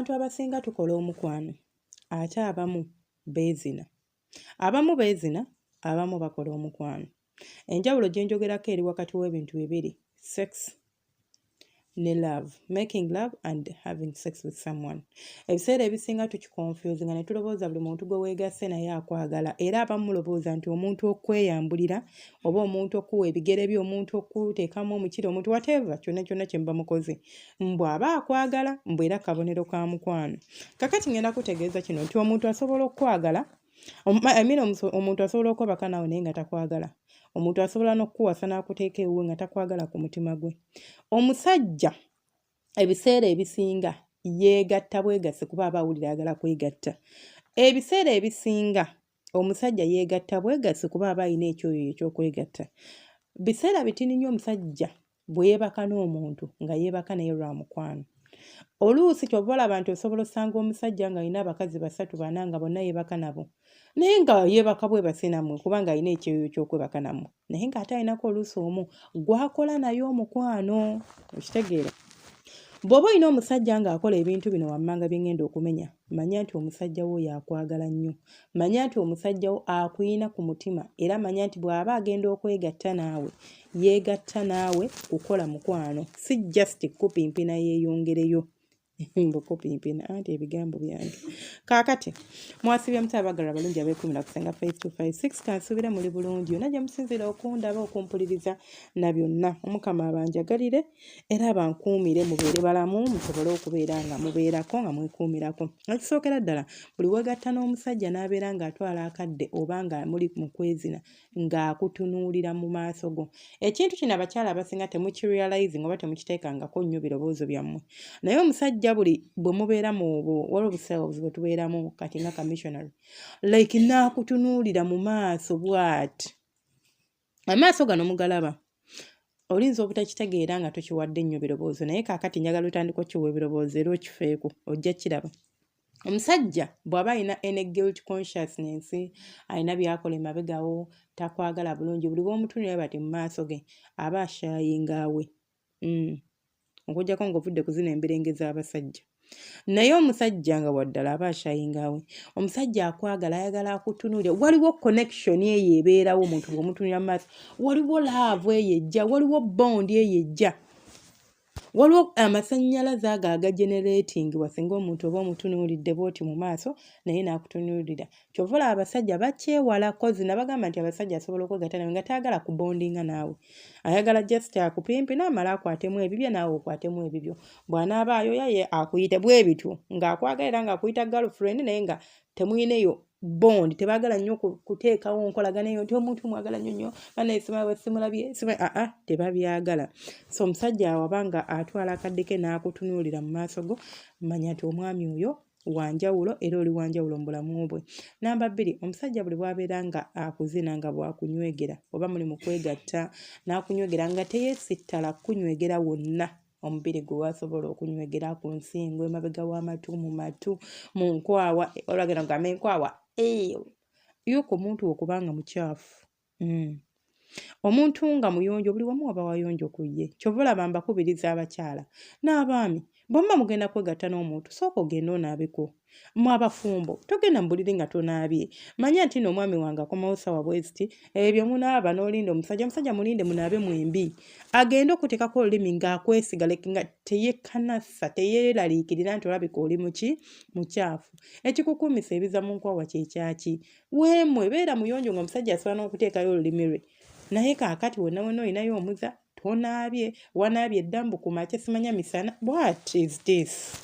Abantu abasinga tukola omukwano ate abamu beezina. Abamu beezina, abamu bakola omukwano. Enjawulo gye njogerako eri wakati w'ebintu bibiri, sex ne love, making love and having sex with someone. Ebiseera ebisinga tukiconfuse nga ne tulowooza buli muntu gwe weegasse naye akwagala, era abamu mulowooza nti omuntu okweyambulira oba omuntu okuwa ebigere bye, omuntu okuteekamu omukira, omuntu whatever, kyonna kyonna kye muba mukoze, mbu aba akwagala, mbu era kabonero ka mukwano. Kakati ngenda kutegeeza kino nti omuntu asobola okukwagala, I mean, omuntu asobola okwebaka naawe naye nga takwagala. Omuntu asobola n'okukuwasa n'akuteeka ewuwe nga takwagala ku mutima gwe. Omusajja ebiseera ebisinga yeegatta bwegasse kuba aba awulira ayagala kwegatta. Ebiseera ebisinga omusajja yeegatta bwegasse kuba aba alina ekyoyo ekyokwegatta. Biseera bitini nnyo omusajja bwe yeebaka n'omuntu nga yeebaka naye lwa mukwano. Oluusi kyova olaba nti osobola osanga omusajja ng'alina abakazi basatu, bana, nga bonna yeebaka nabo, naye nga yeebaka bwebase nammwe kubanga alina ekyoyo ky'okwebaka nammwe, naye ng'ate alinako oluusi omu gw'akola naye omukwano. Okitegeera? Bw'oba olina omusajja ng'akola ebintu bino wammanga bye ŋŋenda okumenya, manya nti omusajja wo oyo akwagala nnyo. Manya nti omusajja wo akuyina ku mutima, era manya nti bw'aba agenda okwegatta naawe, yeegatta naawe kukola mukwano, si just kupimpina yeeyongereyo. Mbu kupimpina, anti ebigambo byange. Kaakati mwasibye muti, abagalwa abalungi abeekumira kusenga 5256? Kansuubire muli bulungi yonna gye musinziira okundaba, okumpuliriza na byonna. Omukama abanjagalire era abankuumire, mubeere balamu, musobole okubeera nga mubeerako nga mwekuumirako. Ekisookera ddala, buli weegatta n'omusajja n'abeera ng'atwala akadde oba nga muli mu kwezina ng'akutunuulira mu maaso go, ekintu kino abakyala abasinga temukirealizing oba temukiteekangako nnyo birowoozo byammwe, naye omusajja buli bwe mubeera mu waliwo obuselves bwe tubeeramu kati nga commissionary, like n'akutunuulira mu maaso bw'ati, amaaso gano mugalaba. Oyinza obutakitegeera nga tokiwadde nnyo birowoozo, naye kaakati njagala otandika okiwa ebirowoozo era okifeeko, ojja kiraba. Omusajja bw'aba alina any guilt consciousness, alina by'akola emabegawo, takwagala bulungi, buli bw'omutunulira bati mu maaso ge aba ashyinga away. Okuggyako ng'ovudde ku zino emberenge z'abasajja, naye omusajja nga waddala aba ashyinga away. Omusajja akwagala ayagala akutunuulira. Waliwo connection eyo ebeerawo omuntu bw'omutunulira mu maaso, waliwo love eyo ejja, waliwo bond eyo ejja, waliwo amasannyalaze ago agageneratingibwa singa omuntu oba omutunuulidde bw'oti mu maaso naye n'akutunuulira. Kyova olaba abasajja bakyewala 'cause nabagamba nti abasajja asobola okwegatta nawe nga tayagala kubondinga naawe, ayagala just akupimpi n'amala akwatemu ebibye, naawe okwatemu ebibyo. Bw'anaaba ayoya ye akuyite bwe bityo ng'akwagala era ng'akuyita girlfriend, naye nga temuyina bond. Tebaagala nnyo kuteekawo nkolagana eyo nti omuntu mwagala nnyo nnyo, banaye simulabye, aa, tebabyagala. So omusajja awo aba nga atwala akadde ke n'akutunuulira mu maaso go, manya nti omwami oyo wanjawulo era oli wanjawulo mu bulamu bwe. Namba 2, omusajja buli bw'abeera nga akuzina nga bw'akunywegera oba muli mu kwegatta n'akunywegera nga teyeesittala kukunywegera wonna omubiri gwe wasobola okunywegera, ku nsingo, emabega w'amatu, mu matu, mu nkwawa, olwagenda kugamba enkwawa yuko omuntu okubanga mukyafu. Omuntu nga muyonjo, buli wamu waba wayonjo ku ye. Kyova olaba mbakubiriza abakyala n'abaami, bwe muba mugenda kwegatta n'omuntu, sooka ogende onaabeko. Mmwe abafumbo, togenda mu buliri nga tonaabye. Manya nti nno omwami wange akomawo ssaawa bwe ziti, ebyo munaaba n'olinda omusajja, omusajja mulinde munaabe mwembi. Agende okuteekako olulimi ng'akwesiga, like nga teyekkanasa, teyeeraliikirira nti olabika oli muki mukyafu. Ekikukuumisa ebiza mu nkwawa kye kyaki? Weemwe beera muyonjo ng'omusajja asobola n'okuteekayo olulimi lwe. Naye kaakati wonna wonna olinayo omuza, tonaabye, wanaabye dda mbu ku makya, simanya misana. What is this?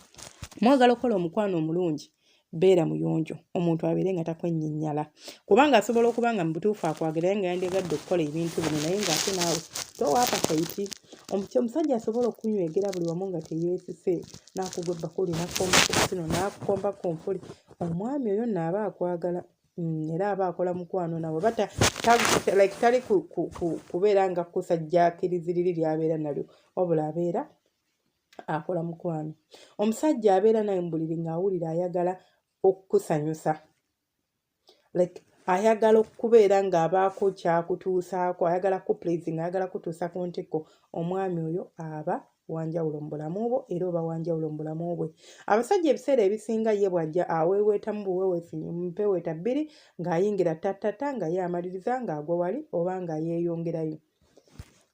Mwagala okukola omukwano omulungi, beera muyonjo, omuntu abeere nga takwenyinyala, kubanga asobola okuba nga mu butuufu akwagala naye nga yandyagadde okukola ebintu bino, naye ng'ate naawe towa appetite. Omusajja asobola okunywegera buli wamu nga teyeesise, n'akugwa ebbakuli, n'akukomba ku ssino, n'akukomba ku nfuli, omwami oyo nno aba akwagala, era aba akola mukwano nawe oba like tali kubeera nga kusajjaakirizi liri ly'abeera nalyo, wabula abeera akola mukwano. Omusajja abeera naye mu buliri ng'awulira ayagala okukusanyusa, like ayagala okubeera ng'abaako kyakutuusaako, ayagala kupleasing, ayagala kutuusa ku ntikko, omwami oyo aba wanjawulo mu bulamu bwo era oba wanjawulo mu bulamu bwe. Abasajja ebiseera ebisinga ye bw'ajja aweeweetamu buweeweesi mpeweeta bbiri ng'ayingira tattata nga ye amaliriza ng'agwa wali oba nga yeeyongerayo.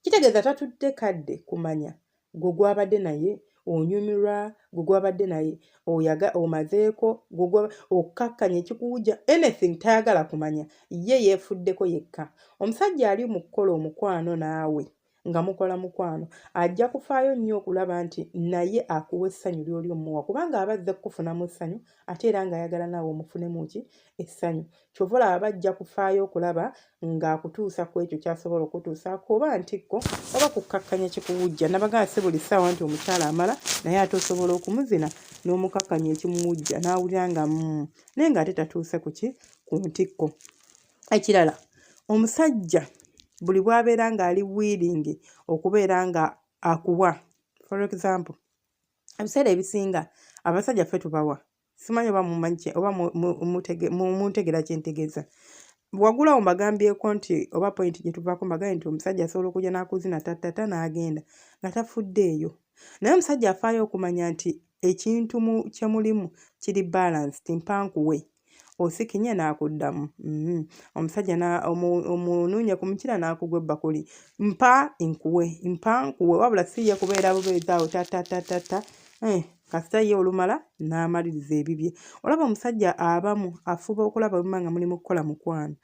Kitegeeza tatudde kadde kumanya gwe gw'abadde naye onyumirwa, gwe gw'abadde naye oyaga omazeeko, gwe gwa okkakkanya ekikuwujja anything tayagala kumanya ye yeefuddeko yekka. Omusajja ali mu kukola omukwano naawe nga mukola mukwano ajja kufaayo nnyo okulaba nti naye akuwa essanyu ly'oli omuwa kubanga aba azze kukufunamu ssanyu ate era ng'ayagala naawe omufunemu ki essanyu. Ky'ova olaba bajja kufaayo okulaba ng'akutuusa ku ekyo ky'asobola okutuusaako oba ntikko oba kukkakkanya kikuwujja. Nabagamba si buli ssaawa nti omukyala amala naye ate osobola okumuzina n'omukakkanya ekimuwujja n'awulira nga mm, naye ng'ate tatuuse ku ki ku ntikko. Ekirala omusajja buli bw'abeera ng'ali willing okubeera nga akuwa for example ebiseera ebisinga abasajja ffe tubawa simanyi oba mumanyi oba muntegera kye ntegeeza. Waggulu awo mbagambyeko nti oba point gye tuvaako mbagambye nti omusajja asobola okujja n'akuzina tattata n'agenda nga tafuddeeyo. Naye omusajja afaayo okumanya nti ekintu kye mulimu kiri balanced mpa nkuwe. Osikinye n'akuddamu. Omusajja omunuunye ku mukira n'akugwa ebbakuli. Mpa nkuwe, mpa nkuwe wabula si ye kubeera bubeezi awo tatatatatta eh, kasita ye olumala n'amaliriza ebibye. Olaba omusajja abamu afuba okulaba bwe muba nga muli mu kukola mukwano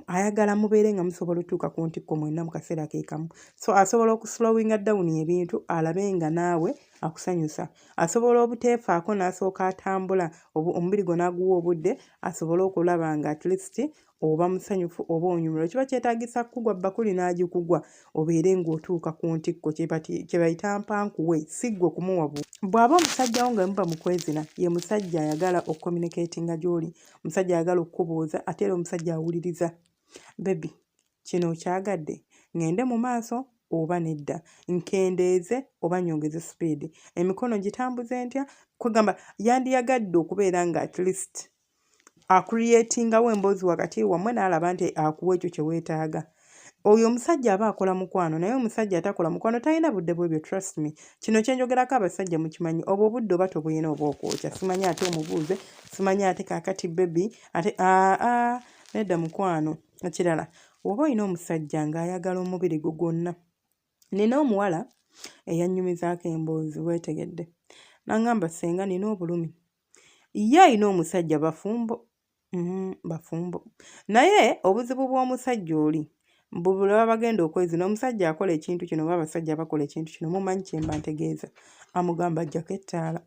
ayagala mubeere nga musobola otuuka ku ntikko mwenna mu kaseera ke kamu. So asobola okuslowinga down ebintu alabe nga naawe akusanyusa. Asobola obuteefaako n'asooka atambula omubiri gwo n'aguwa obudde asobole okulaba nga at least oba musanyufu oba onyumirwa. Kiba kyetaagisa kukugwa bbakuli n'agikugwa obeere ng'otuuka ku ntikko kye bayita mpankuwe si ggwe kumuwa bu. Bw'aba omusajja wo nga muba mu kwezina ye musajja ayagala okucommunicatinga gy'oli, omusajja ayagala okukubuuza ate era omusajja awuliriza. Baby kino okyagadde? Ŋŋende mu maaso oba nedda? Nkendeeze oba nnyongeze sipiidi? Emikono ngitambuze ntya? Kwegamba yandiyagadde okubeera nga at least acreatingawo emboozi wakati wammwe n'alaba nti akuwa ekyo kye weetaaga. Oyo omusajja aba akola mukwano naye omusajja atakola mukwano talina budde bw'ebyo trust me. Kino kye njogerako abasajja mukimanyi obwo obudde oba tobulina oba okwokya simanyi ate omubuuze simanyi ate kaakati baby ate aa nedda mukwano. Ekirala bw'oba olina omusajja ng'ayagala omubiri gwo gwonna nina omuwala eyannyumizaako emboozi weetegedde n'aŋŋamba ssenga nina obulumi ye alina omusajja bafumbo bafumbo naye obuzibu bw'omusajja oli mbu bwe baba bagenda okwezina omusajja akola ekintu kino oba abasajja bakola ekintu kino mumanyi kye mba ntegeeza amugamba aggyako ettaala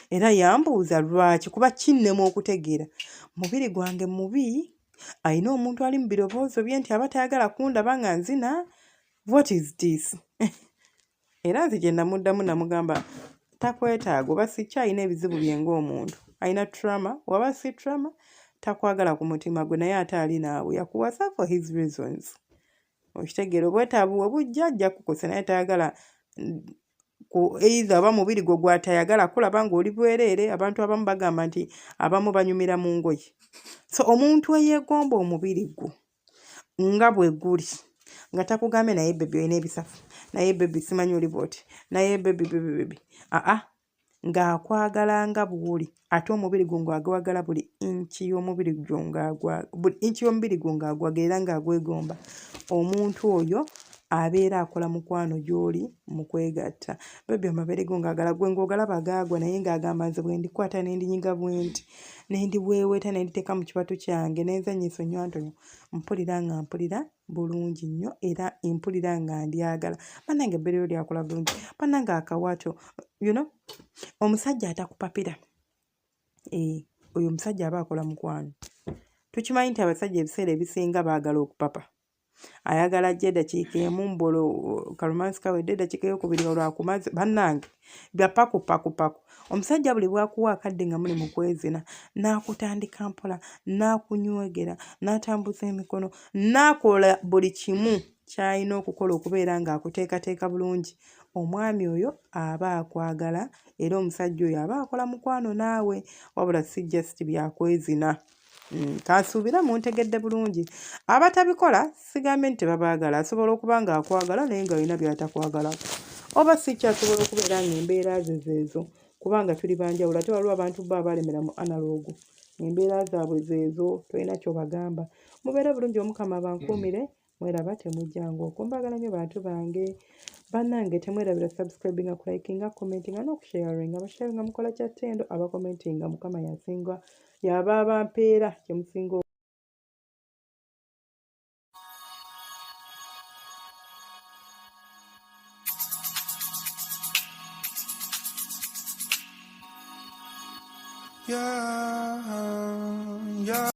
era yambuuza lwaki kuba kinnema okutegeera mubiri gwange mubi alina omuntu ali mu birowoozo bye nti aba tayagala kundaba nga nzina what is this era nze gye namuddamu namugamba takwetaaga oba si kyo alina ebizibu bye ng'omuntu alina trauma waba si trauma takwagala ku mutima gwe naye ate ali naawe yakuwasa for his reasons okitegeera obwetaavu bwe bujja ajja kukosa naye tayagala ku either oba mubiri gwo gwatayagala kulaba ng'oli bwereere abantu abamu bagamba nti abamu banyumira mu ngoye so omuntu eyeegomba omubiri gwo nga bwe guli nga takugambye naye baby olina ebisafu naye baby simanyi oli bwoti naye baby baby baby aa ng'akwagala nga bw'oli ate omubiri gwo ng'agwagala buli inch y'omubiri gwo buli inch y'omubiri gwo ng'agwagala era ng'agwegomba omuntu oyo abeera akola mukwano gy'oli mu kwegatta. Baby amabeere go ng'agala gwe ng'ogalaba gaagwa naye ng'agamba nze bwe ndikwata ne ndinyiga bwe nti ne ndiweeweeta ne nditeeka mu kibatu kyange ne nzannyisa onywantonyo mpulira nga mpulira bulungi nnyo era mpulira nga ndyagala. Bannange ebbeere lyo lyakula bulungi, bannange akawato you know omusajja atakupapira ee oyo omusajja aba akola mukwano. Tukimanyi nti abasajja ebiseera ebisinga baagala okupapa. Ayagala ajje eddakiika emu mbu olwo kalumansi kawedde eddakiika eyookubiri olwo akumaze bannange bya paku paku paku. Omusajja buli bw'akuwa akadde nga muli mu kwezina n'akutandika mpola n'akunywegera n'atambuza emikono n'akola buli kimu ky'alina okukola okubeera ng'akuteekateeka bulungi omwami oyo aba akwagala era omusajja oyo aba akola mukwano naawe wabula si just bya kwezina. Kansuubire muntegedde bulungi. Abatabikola sigambye nti tebabaagala, asobola okuba ng'akwagala naye ng'alina by'atakwagalako. Oba si kyo asobola okubeera ng'embeera ze zeezo kubanga tuli ba njawulo ate waliwo abantu bo abaalemera mu analogue ng'embeera zaabwe zeezo tolina ky'obagamba. Mubeere bulungi Omukama abankuumire mweraba temujjanga okwo mbagala nnyo bantu bange bannange temwerabira subscribinga kulikinga commentinga n'okusharinga abasharinga mukola kya ttendo abakomentinga Mukama yasinga yaba abampeera kyemusinga Yeah.